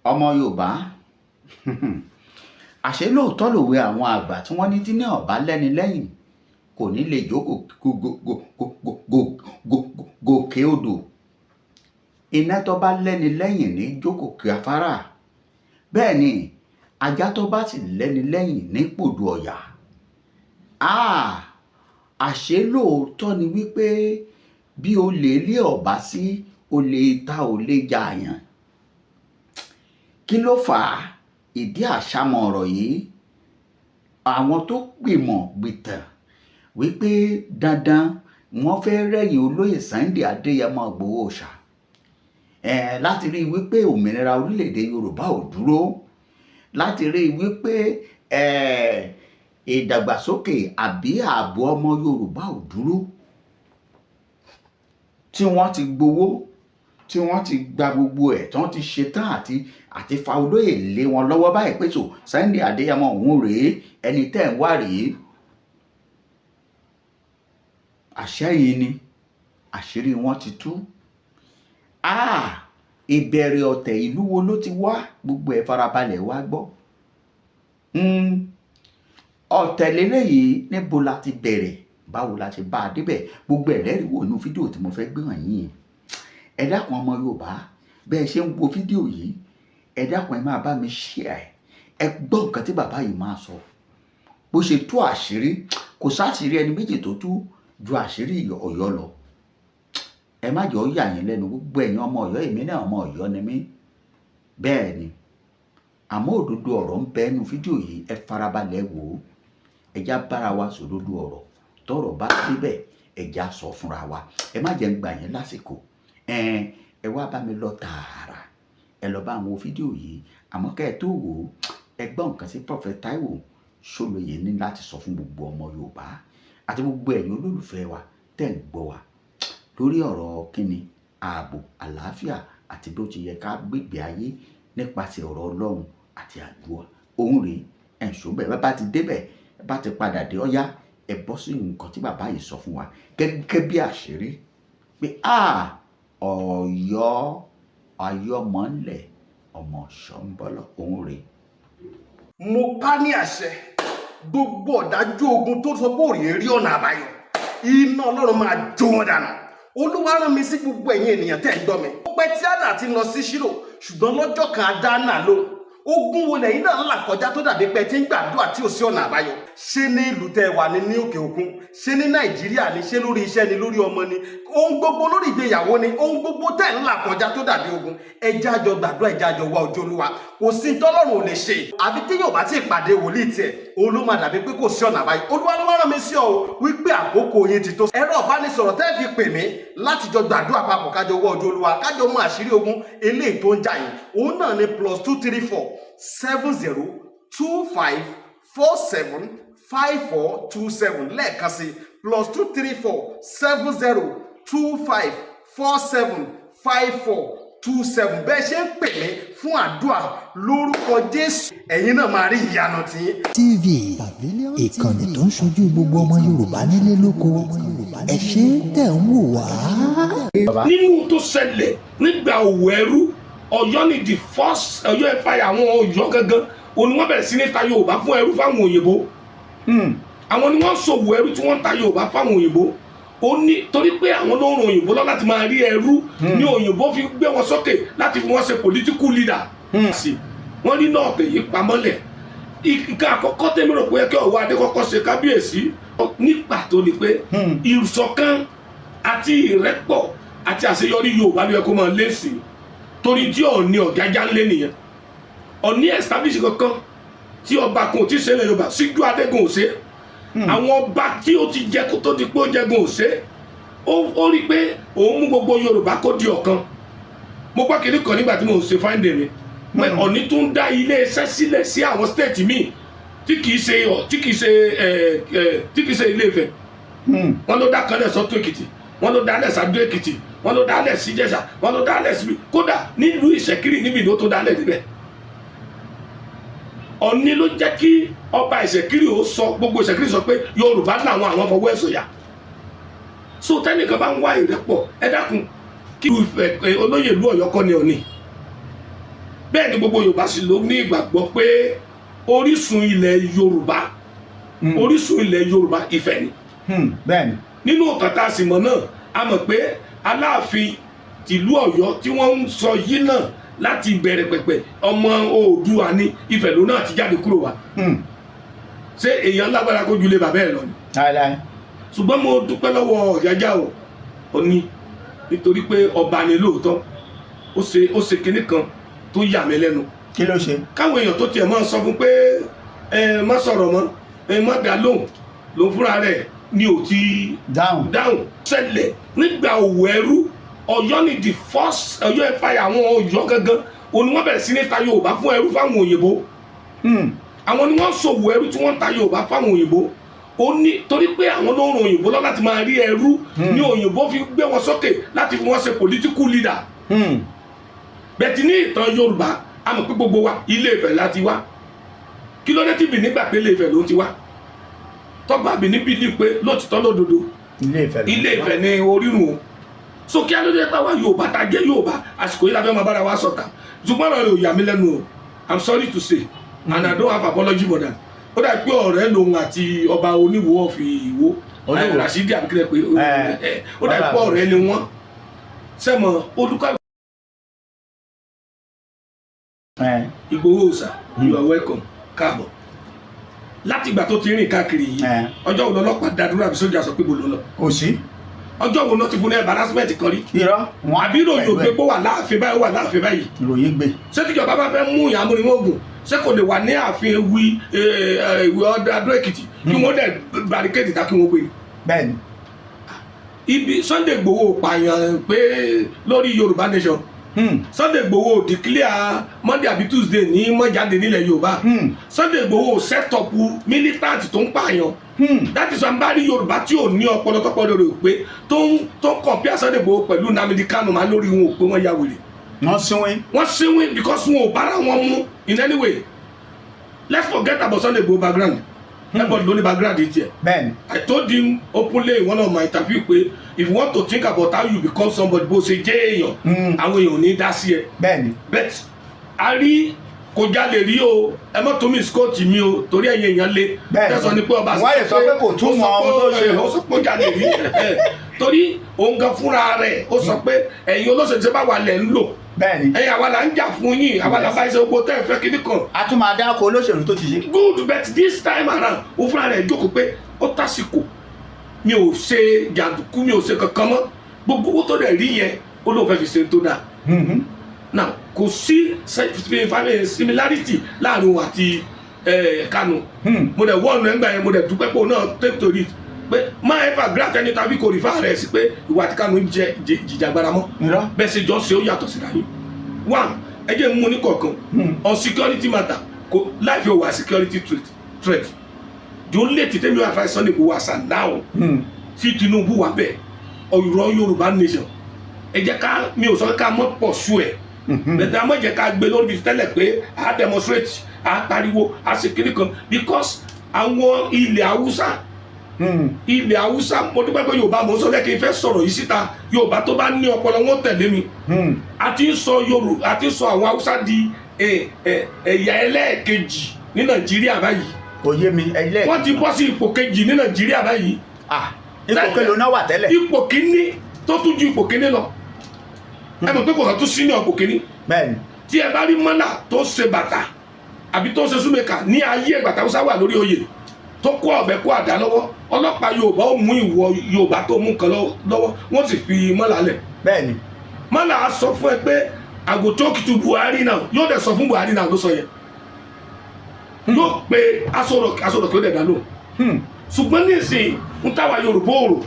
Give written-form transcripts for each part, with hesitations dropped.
Ọmọ Yorùbá, àṣé lóòótọ́ lòwe àwọn àgbà tí wọ́n ní tí ní ọ̀bá lẹ́ni lẹ́yìn kò ní lè jókòó gòkè odò. Iná tó bá lẹ́ni lẹ́yìn ní jókòó afárá. Bẹ́ẹ̀ ni ajá tó bá sì lẹ́ni lẹ́yìn ní pòdù ọ̀yà. Àṣé lóòótọ́ ni wípé bí olè ilé ọ̀bá sí, olè ìta ò lè jàyàn. Kí ló fà á? Ìdí àṣàmọ̀ ọ̀rọ̀ yìí, àwọn tó gbìmọ̀ gbìtàn wípé dandan wọ́n fẹ́ rẹ́yìn olóyè Sunday Adéyẹmọ Ìgbòho Òòṣà láti rí i wípé òmìnira orílẹ̀-èdè Yorùbá ò dúró, láti rí i wípé ìdàgbàsókè àbí ààbò ọmọ Yorùbá ò dúró, tí wọ́n ti gbowó, tí wọ́n ti gba gbogbo ẹ̀, tí wọ́n ti ṣetán àti fa olóyè lé wọn lọ́wọ́ báyìí pé tó Sunday Adéyẹmọ òun rèé, ẹni tẹ́ ń wá rèé. Àṣẹ́yìn ni àṣírí wọn ti tú. Ìbẹ̀rẹ̀ ọ̀tẹ̀ ìlú wo ló ti wá? Gbogbo ẹ̀ farabalẹ̀ wá gbọ́. Ọ̀tẹ̀ lélẹ́yìí, níbo la ti bẹ̀rẹ̀? Báwo la ti bá a débẹ̀? Gbogbo ẹ̀ lẹ́rìí wò nínú fídíò tí mo fẹ́ gbé hàn yín. Ẹ dákun, ọmọ Yorùbá, bẹ́ẹ̀ ṣe ń wo fídíò yìí, ẹ dákun, ẹ máa bá mi share ẹ. Gbọ́ nǹkan tí bàbá yìí máa sọ, bó ṣe tú àṣírí. Kò sáṣìírí ẹni méjì tó tú ju àṣírí Ọ̀yọ́ lọ. Ẹ má jẹ́ ó yà yín lẹ́nu, gbogbo ẹ̀yin ọmọ Ọ̀yọ́. Èmi náà ọmọ Ọ̀yọ́ ni mí, bẹ́ẹ̀ ni. Àmọ́ òdodo ọ̀rọ̀ ń bẹ nínú fídíò yìí. Ẹ farabalẹ̀ wò ó. Ẹ já bára wa sòdodo ọ̀rọ̀. Tọ́rọ̀ bá débẹ̀, ẹ já sọ fúnra wa. Ẹ má jẹ́ ń gbà yín lásìkò. Ẹ wá bá mi lọ tààrà, ẹ lọ bá àwọn fídíò yìí. Àmọ́ kẹ́ ẹ tó wò ó, ẹ gbọ́ nǹkan tí Prophet Taiwo Ṣólóyè ní láti sọ fún gbogbo ọmọ Yorùbá àti gbogbo ẹ̀yin olólùfẹ́ wa tẹ́ ń gbọ́ wa lórí ọ̀rọ̀ kíni ààbò, àlàáfíà àti bí ó ti yẹ ká gbégbé ayé nípasẹ̀ ọ̀rọ̀ Ọlọ́run àti àdúrà. Òun rèé, ẹ̀ ń ṣó bẹ́ẹ̀. Bá ti débẹ̀, bá ti padà dé, ọ̀yá, ẹ bọ́ sí nǹkan tí bàbá yìí sọ fún wa gẹ́gẹ́ bí àṣírí pé a Ọ̀yọ́ ayọ́mọ́lẹ̀ ọmọ Ṣọ́nbọ́lọ́, òun rèé. Mo pa ní àṣẹ, gbogbo ọ̀dájú ogun tó sọ pé òrìí rí ọ̀nà àbáyọ, iná Ọlọ́run máa jó wọn dànù. Olúwa rán mi sí gbogbo ẹ̀yin ènìyàn tẹ́ ń gbọ́ mi. Ó pẹ́ tí Hánà ti lọ sí Ṣílò, ṣùgbọ́n lọ́jọ́ kan a dá Hánà lóhùn. Ogun wo lẹ́yìn náà ń là kọjá tó dàbí pé tí ń gbàdúrà tí ò sí ọ̀nà àbáyọ? Ṣé ní ìlú tẹ́ wà ní ní òkè òkun? Ṣé ní Nàìjíríà ni? Ṣé lórí iṣẹ́ ni, lórí ọmọ ni, ohun gbogbo, lórí ìgbéyàwó ni, ohun gbogbo tẹ́ ń là kọjá tó dàbí ogun, ẹ jẹ́ á jọ gbàdúrà, ẹ jẹ́ á jọ wá ojú Olúwa. Kò sí tọ́lọ́run ò lè ṣe. Àfi tí yóò bá tí ì pàdé wòlíì tiẹ̀, òun ló máa dàbí pé kò sí ọ̀nà àbáyọ. Olúwa ló wá rán mi sí ọ wípé àkókò yín ti tó. Ẹ̀rọ ìbánisọ̀rọ̀ tẹ́ fi pè mí láti jọ gbàdúrà papọ̀, kájọ wá ojú Olúwa, kájọ mú àṣírí ogun eléyìí tó ń jà yín, òun náà ni +234 70 25 47 54 27. Lẹ́ẹ̀kan sí, +234 70 25 47 54 27. Bẹ́ẹ̀ ṣe ń pè mí fún àdúrà, lórúkọ Jésù, ẹ̀yin náà máa rí ìyanu tiyín. TV, ìkànnì tó ń ṣojú gbogbo ọmọ Yorùbá nílé lóko. Ẹ ṣé tẹ̀ ń wò wá. Nínú tó ṣẹlẹ̀ nígbà òwò ẹrú, Ọ̀yọ́ ni the first Ọ̀yọ́ Empire. Àwọn Ọ̀yọ́ gangan òun ni wọ́n bẹ̀rẹ̀ sí ní ta Yorùbá fún ẹrú fáwọn òyìnbó. Àwọn ni wọ́n ṣòwò ẹrú tí wọ́n ń ta Yorùbá fáwọn òyìnbó. Ó ní torí pé àwọn ló ń ran òyìnbó lọ láti máa rí ẹrú ní òyìnbó fi gbé wọn sókè láti fi wọn ṣe political leader. Sí wọ́n ní náà tèyí pamọ́lẹ̀. Nǹkan àkọ́kọ́ tẹ́mi rò pé kí ọ̀wọ́ adé kọ́kọ́ ṣe, kábíyèsí, ní pàtó ni pé ìṣọ̀kan àti ìrẹ́pọ̀ àti àṣeyọrí Yorùbá ló yẹ kó máa lé sí i, torí tí Ọọ̀ni ọ̀gájá ń lé nìyẹn. Ọọ̀ni establish kankan tí ọba kan ò tí ì ṣe lẹ̀ Yorùbá síjú adégún ò ṣe. Àwọn ọba tí ó ti jẹ kó tó di pé ó jẹgun ò ṣe. Ó rí i pé òun mú gbogbo Yorùbá kó di ọ̀kan. Mo gbọ́ kiri kan nígbà tí mo ń ṣe finding mi pé Ọọ̀ni tún dá ilé iṣẹ́ sílẹ̀ sí àwọn state míì tí kìí ṣe Ilé Ifẹ̀. Wọ́n ló dá kanlẹ̀ sọ́tún Èkìtì, wọ́n ló dálẹ̀ sàdó Èkìtì, wọ́n ló dálẹ̀ sí Ìjẹ̀ṣà, wọ́n ló dálẹ̀ síbi, kódà nílùú Ìṣẹ̀kírì níbi ló tó dálẹ̀ níbẹ̀. Ọ̀ní ló jẹ́ kí ọba Ìṣẹ̀kírì ó sọ, gbogbo Ìṣẹ̀kírì sọ pé Yorùbá làwọn, àwọn fọwọ́ ẹ̀ sọ̀yà. So tẹ́nìkan bá ń wá ìrẹ́pọ̀, ẹ dákun, kí olóyè ìlú Ọ̀yọ́ kọ́ ni Ọ̀ní. Bẹ́ẹ̀ ni gbogbo Yorùbá sì ló ní ìgbàgbọ́ pé orísun ilẹ̀ Yorùbá, orísun ilẹ̀ Yorùbá, Ifẹ̀ ni. Bẹ́ẹ̀ni. Nínú ìtàn tá a sì mọ̀ náà, a mọ̀ pé Aláàfin tìlú Ọ̀yọ́ tí wọ́n ń sọ yìí náà, láti ìbẹ̀rẹ̀ pẹ̀pẹ̀, ọmọ Oòduà ní. Ifẹ̀ ló náà ti jáde kúrò wá. Ṣé èèyàn lágbára kó ju ilé bàbá ẹ̀ lọ ni? Láéláé. Ṣùgbọ́n mo dúpẹ́ lọ́wọ́ Ọ̀jájá o, ó ní nítorí pé ọba ni lóòótọ́. Ó ṣe kinní kan tó yà mí lẹ́nu. Kí ló ṣe? Káwọn èèyàn tó tiẹ̀ máa sọ fún pé ẹ má sọ̀rọ̀ mọ́, ẹ má dá lóhùn, lòun fúnra rẹ̀ ni ò ti dáhùn. Dáhùn. Ṣẹlẹ̀ nígbà òwò ẹrú, Ọ̀yọ́ ni the first Ọ̀yọ́ Empire. Àwọn Ọ̀yọ́ gangan òun ni wọ́n bẹ̀rẹ̀ sí ní ta Yorùbá fún ẹrú fáwọn òyìnbó. Àwọn ni wọ́n ṣòwò ẹrú tí wọ́n ń ta Yorùbá fáwọn òyìnbó. Ó ní torí pé àwọn ló ń ran òyìnbó lọ láti máa rí ẹrú ní òyìnbó fi gbé wọn sókè láti fi wọn ṣe political leader. Bẹ́ẹ̀ ti ní ìtàn Yorùbá, a mọ̀ pé gbogbo wa, Ilé Ifẹ̀ láti wá. Kí ló dé tí Benin gbà pé Ilé Ifẹ̀ ló ń ti wá? Tọ́ba Benin believe pé lótìtọ́ lódodo, Ilé Ifẹ̀ ló Ilé Ifẹ̀ ní orírun o. So kí alóde pé àwa Yorùbá ta jẹ́ Yorùbá, àsìkò yìí la fẹ́ máa bára wa sọ̀tà? Ṣùgbọ́n ọ̀rọ̀ rẹ̀ ò yà mí lẹ́nu o. I'm sorry to say, and I don't have apology for that. Ó dà pé ọ̀rẹ́ lòun àti ọba Oníwó of Ìwó. Oníwó. Rashidi àbíkílẹ̀ pé ó dà pé ọ̀rẹ́ ni wọ́n sẹ́mọ̀ olùkọ́. Ìgbòho Òòṣà, you are welcome, káàbọ̀. Láti ìgbà tó ti rìn káàkiri yìí, ọjọ́ wo lọ́lọ́pàá dá dúró àbí sójà sọ pé bò ló lọ? Kò sí. Ọjọ́ wo ló ti fún ní embarrassment kan rí? Irọ́ wọn. Àbí ìròyìn ògbé pé wà láàfin báyìí, wà láàfin báyìí? Ìròyìn gbé. Ṣé tíjọba bá fẹ́ mú ìyá amúnimóògùn, ṣé kò lè wà ní ààfin Ewì ìwé Adó Èkìtì kí wọ́n dẹ̀ barricade ta kí wọ́n gbé? Bẹ́ẹ̀ni. Ibi Sunday Igboho pààyàn pé lórí Yorùbá nation, Sunday Igboho declare Monday àbí Tuesday ní mọ́jáde nílẹ̀ Yorùbá. Sunday Igboho set up militant tó ń pààyàn. That is why n bá rí Yorùbá tí ò ní ọpọlọ tọpọlọ rẹ ò pé, tó ń compare Sunday Igboho pẹ̀lú Nnamdi Kanu, máa lórí wọn ò pé, wọ́n ya wèrè. Wọ́n sínwín. Wọ́n sínwín because wọn ò bára wọn mú in any way. Let's forget about Sunday Igboho background. Everybody ló ní background yìí tiẹ̀. I told him openly in one of my interview pé if you want to think about how you become somebody, bó ṣe jẹ́ èèyàn, àwọn èèyàn ò ní dá sí ẹ. But a rí kò jalè rí o. Ẹ mọ́ tó mi scott mi o, torí ẹ̀yin èèyàn le. Tẹ̀sán ni pé ọba Wọ́n lè sọ pé kò túmọ̀ ohun tó ṣe. Ó sọ pé ó jalè rí, torí òun gan fúnra rẹ̀ ó sọ pé ẹ̀yin olóṣèlú ṣe bá wà lẹ̀ ń lò. Ẹ̀yin àwa là ń jà fún yín, àwa là bá ṣe gbogbo tẹ́ ẹ fẹ́ kíní kan. A tún máa dáko olóṣèlú tó ti ṣe. Good, but this time around, ó fúnra rẹ̀ jókòó pé ó tásìkò, mi ò ṣe jàǹdùkú, mi ò ṣe kankan mọ́. Gbogbo owó tó dẹ̀ rí yẹn, ó lóun fẹ́ fi ṣe tó dáa. Now, kò sí similarity láàrin òun àti Kanu. Mo dẹ̀ wọ́ọ̀nù ẹ̀ ń gbà yẹn, mo dẹ̀ dúpẹ́ pé òun náà take to it pé má ever grant ẹni tàbí kò refer rẹ̀ sí pé ìwà àti Kanu ń jẹ jìjàgbara mọ́. Irọ́. Bẹ́ẹ̀ ṣe jọ ṣe, ó yàtọ̀ síra yín. One, ẹ jẹ́ mú ní kọ̀ọ̀kan. On security matter, kò life yóò wà security threat. The only thing tẹ́mi wà fún Sunday Igboho àṣà now, tí Tinubu wà bẹ́ẹ̀, ọ̀rọ̀ Yorùbá nation, ẹ jẹ́ ká, mi ò sọ pé ká mọ́ pọ̀ sú ẹ̀ bẹ̀tẹ̀, a mọ̀ jẹ́ ká gbé lórí bíi tẹ́lẹ̀ pé a demonstrate, a pariwo, a ṣe kiri kan, because àwọn ilẹ̀ Haúsá, ilẹ̀ Haúsá, mo dúpẹ́ pé Yorùbá, mo ń sọ lẹ́kìn fẹ́ sọ̀rọ̀ yìí síta, Yorùbá tó bá ní ọpọlọ wọn tẹ̀lé mi. A ti ń sọ Yorùbá, a ti ń sọ àwọn Haúsá di ẹ̀yà ẹlẹ́ẹ̀kejì ní Nàìjíríà báyìí. Kò yé mi, ẹlẹ́. Wọ́n ti bọ́ sí ipò kejì ní Nàìjíríà báyìí. Ah, ipò kelo náà wà tẹ́lẹ̀? Ipò kíní tó tún ju ipò kíní lọ. Ẹ mọ̀ pé kò sọ tún sí ní ipò kíní. Tí ẹ bá rí mọ́là tó ṣe bàtà àbí tó ṣe súnmẹ́kà ní ayé ìgbà tí Haúsá wà lórí oyè, tó kó ọ̀bẹ kó àdá lọ́wọ́, ọlọ́pàá Yorùbá ó mú ìwọ Yorùbá tó mú nǹkan lọ́wọ́, wọ́n sì fi mọ́là lẹ̀. Mọ́là á sọ fún ẹ pé I go talk to Buhari now. Yóò dẹ̀ sọ fún Buhari náà ló sọ yẹn, yóò pe Aso Rock, Aso Rock yóò dẹ̀ dá lóhùn. Ṣùgbọ́n nísìnyí ń táwa Yorùbá òrò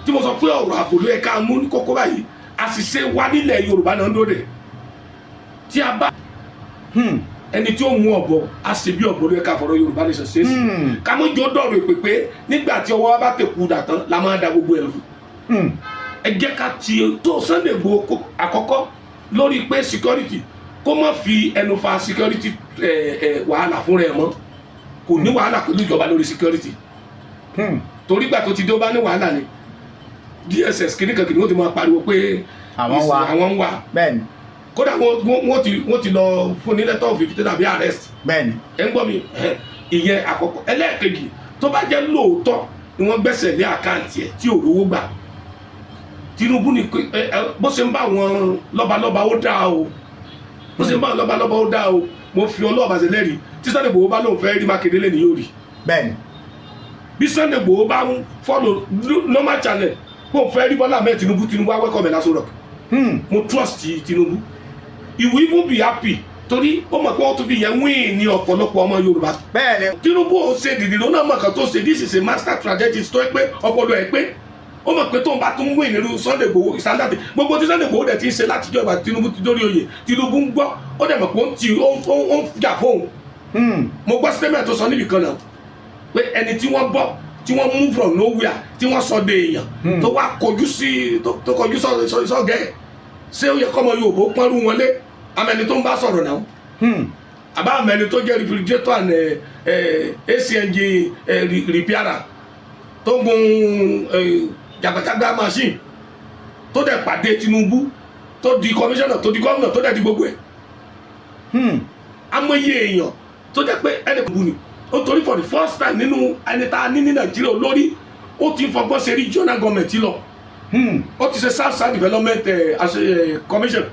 tí mo sọ pé ọ̀rọ̀ ààbò ló yẹ ká mú ní kókó báyìí. Àṣìṣe wa nílẹ̀ Yorùbá náà ń dóde tí a bá ẹni tí ó mú ọ̀bọ a ṣe bí ọ̀bọ ló yẹ ká fọ̀rọ̀ Yorùbá nation ṣe é sí. Ká mọ́ jọ dọ̀rọ̀ èpè pé nígbà tí ọwọ́ wa bá tẹ̀kú dà tán la máa da gbogbo ẹ̀rù. Ẹ jẹ́ ká ti tó Sunday Igboho àkọ́kọ́ lórí pé security, kó má fi ẹnu fa security ẹ ẹ wàhálà fúnra ẹ mọ́. Kò ní wàhálà pẹ̀lú ìjọba lórí security, torí gbà tó ti dé, ó bá ní wàhálà ni DSS kìnnìkan kìnnìkan ó ti máa pariwo pé Àwọn wà. Àwọn ń wà. Kódà wọ́n ti lọ fún ní letter of invitation tàbí arrest. Ẹ ń gbọ́ mi? Ìyẹn àkọ́kọ́. Ẹlẹ́ẹ̀kejì, tó bá jẹ́ lóòótọ́ ni wọ́n gbẹ́sẹ̀ lé account ẹ̀ tí ò rówó gbà, Tinubu ni ẹ ẹ bó ṣe ń bá àwọn lọ́balọ́ba, ó dáa o. Bó ṣe ń bá àwọn lọ́balọ́ba, ó dáa o. Mo fi ọlọ́ọ̀bà ṣe lẹ́rìí, tí Sunday Igboho bá lóun fẹ́ rí Mákindé lẹ́ni, yóò rí. Bí Sunday Igboho bá ń follow normal channel bó fẹ́ rí Bọ́lá Ahmed Tinubu, Tinubu á welcome ẹ̀ lásán rock. Mo trust Tinubu. He will even be happy, torí ó mọ̀ pé wọ́n tún fi yẹn win ní ọ̀pọ̀lọpọ̀ ọmọ Yorùbá. Tinubu ò ṣe dìdì lónà mọ̀ kan tó ṣe. This is a master strategist tó yẹ pé ọpọlọ ẹ̀ pé. Ó mọ̀ pé tóun bá tún win nínú Sunday Igboho ìsándàtì, gbogbo tí Sunday Igboho dẹ̀ ti ń ṣe látijọ́ ìgbà Tinubu ti dórí oyè, Tinubu ń gbọ́. Ó dẹ̀ mọ̀ pé ó ń ti ó ń jà fóun. Mo gbọ́ statement tó sọ níbì kan náà pé ẹni tí wọ́n bọ́, tí wọ́n move from nowhere, tí wọ́n sọ de èèyàn, tó wá kọjú sí, tó kọjú sọ́gẹ́ ẹ̀, ṣé ó yẹ kọ́mọ Yorùbá ó pọ́nrú wọn lé? Amẹni tó ń bá sọ̀rọ̀ náà, àbá amẹni tó jẹ́ refrigerator and AC engine repairer tó ń gun jàgbàjàgbà machine, tó dẹ̀ pàdé Tinubu, tó di commissioner, tó di gómìnà, tó dẹ̀ di gbogbo ẹ̀. Amóye èèyàn tó jẹ́ pé ẹnì kan bú ni ó, torí for the first time nínú ẹni tá a ní ní Nàìjíríà olórí, ó ti ń fọgbọ́n ṣe regional government lọ. Ó ti ṣe South South Development Commission,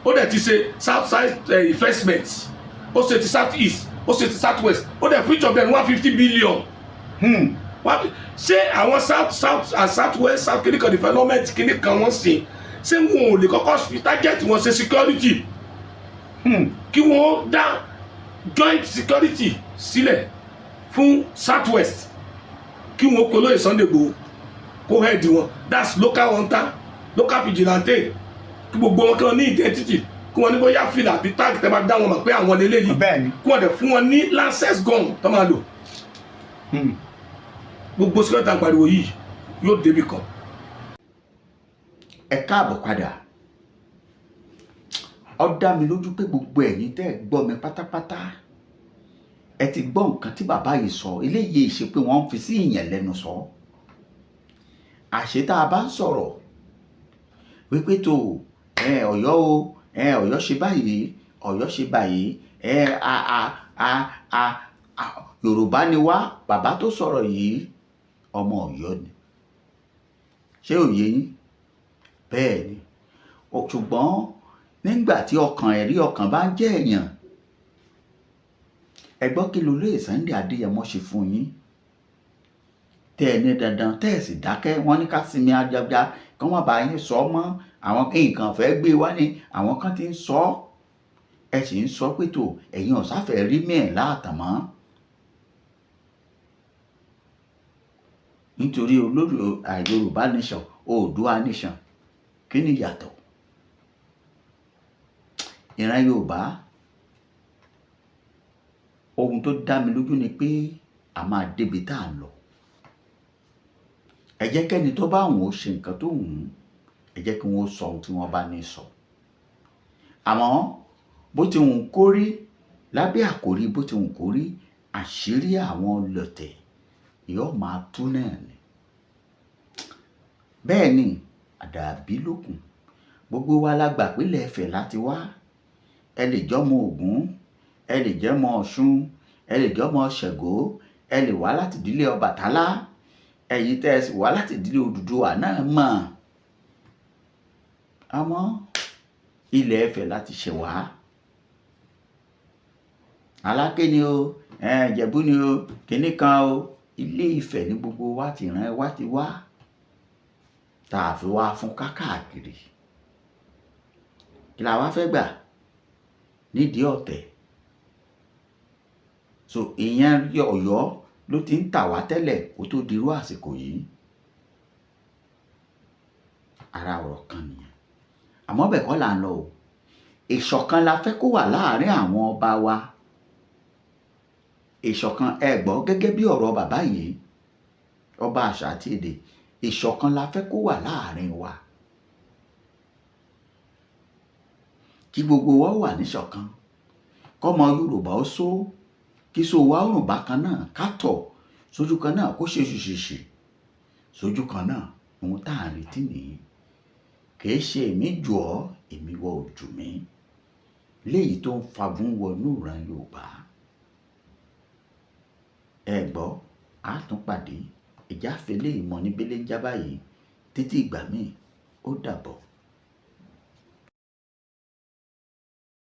ó dẹ̀ ti ṣe South South Investment, ó ṣe ti South East, ó ṣe ti South West, ó dẹ̀ fún ìjọba ẹ̀ ní 150 billion. Ṣé àwọn South South and South West, South kìnìkan development kìnìkan wọ́n ṣe, ṣé wọn ò lè kọ́kọ́ fi target wọn ṣe security, kí wọ́n dá joint security sílẹ̀ fún South West, kí wọ́n kó lóye Sunday Igboho kó head wọn? That's local hunter, local vigilante, kí gbogbo wọn kí wọ́n ní identity, kí wọ́n ní bóyá fìlà àbí tag tẹ́ bá dá wọn mọ̀ pé àwọn lélẹ́yìí, kí wọ́n dẹ̀ fún wọn ní license gun tó máa lò. Gbogbo security àpariwo yìí yóò débi kan. Ẹ káàbọ̀ padà. Ó dá mi lójú pé gbogbo ẹ̀yin tẹ́ ẹ gbọ́ mi pátápátá, ẹ ti gbọ́ nǹkan tí bàbá yìí sọ. Eléyìí ṣe pé wọ́n ń fi sí ìyẹn lẹ́nu sọ. Àṣé tá a bá ń sọ̀rọ̀ wípé tó ẹ Ọ̀yọ́ o, ẹ Ọ̀yọ́ ṣe báyìí, Ọ̀yọ́ ṣe báyìí, ẹ a a a a a Yorùbá ni wá. Bàbá tó sọ̀rọ̀ yìí, ọmọ Ọ̀yọ́ ni. Ṣé òye yín? Bẹ́ẹ̀ ni. Ṣùgbọ́n nígbà tí ọkàn, ẹ̀rí ọkàn bá ń jẹ́ èèyàn, ẹ gbọ́, kí lolóyè Sunday Adéyẹmọ ṣe fún yín tẹ́ ẹ ní dandan, tẹ́ ẹ sì dákẹ́? Wọ́n ní ká sinmi ajagba, kí wọ́n bá yín sọ mọ́. Àwọn nǹkan fẹ́ gbé wá ní àwọn kan ti ń sọ, ẹ sì ń sọ pé tó ẹ̀yin ọ̀sáfẹ́ rí mẹ́ẹ̀ láàtàn mọ́, nítorí olórí Yorùbá nation, Oòduà nation. Kí ni ìyàtọ̀ ìran Yorùbá? Ohun tó dá mi lójú ni pé a máa débi tá à ń lọ. Ẹ jẹ́ kẹ́ni tó bá wọn ó ṣe nǹkan tó wù ú, ẹ jẹ́ kí wọ́n sọ ohun tí wọ́n bá ní sọ. Àmọ́ bó ti wù kó rí, lábẹ́ àkórí bó ti wù kó rí, àṣírí àwọn ọlọ̀tẹ̀ yóò máa tú náà ni. Bẹ́ẹ̀ ni àdàbí lókun. Gbogbo wa la gbà pé ilẹ̀ Ifẹ̀ láti wá. Ẹ lè jọ́mọ Ògún, ẹ lè jẹ́mọ Ọ̀ṣun, ẹ lè jọ́mọ Ṣàngó, ẹ lè wá láti ìdílé Ọbàtálá. Ẹ̀yin tẹ́ ẹ sì wá láti ìdílé Odùduwà náà mọ̀. Àmọ́ ilẹ̀ Ifẹ̀ láti ṣẹ̀ wá. Aláké ni o, Ìjẹ̀bú ni o, kìnní kan o, Ilé Ifẹ̀ ní gbogbo wa ti ràn wá ti wá, tá a fi wá fún kákàkiri. Kí la wá fẹ́ gbà nídìí ọ̀tẹ̀? So ìyẹn Ọ̀yọ́ ló ti ń tà wá tẹ́lẹ̀ kó tó dirú àsìkò yìí. Ara ọ̀rọ̀ kan nìyẹn. Àmọ́ bẹ́ẹ̀ kọ́ là ń lọ o. Ìṣọ̀kan la fẹ́ kó wà láàárín àwọn ọba wa. Ìṣọ̀kan, ẹ gbọ́, gẹ́gẹ́ bí ọ̀rọ̀ bàbá yìí, ọba àṣà àti èdè, ìṣọ̀kan la fẹ́ kó wà láàárín wa. Kí gbogbo wa wà níṣọ̀kan. Kọ́mọ Yorùbá ó só, kí so wa ó rùn bákan náà, ká tọ̀ sójú kan náà, kó ṣe ṣùṣìṣì sójú kan náà. Ohun tá à ń retí nìyí. Kì í ṣe èmi jù ọ́, èmi wọ ò jù mí. Léyìí tó ń fagun wọnú ìran Yorùbá. Ẹ gbọ́, a tún pàdé. Ìjà fẹlẹ́ ìmọ̀ ní belenja báyìí títí ìgbà míì. Ó dàbọ̀.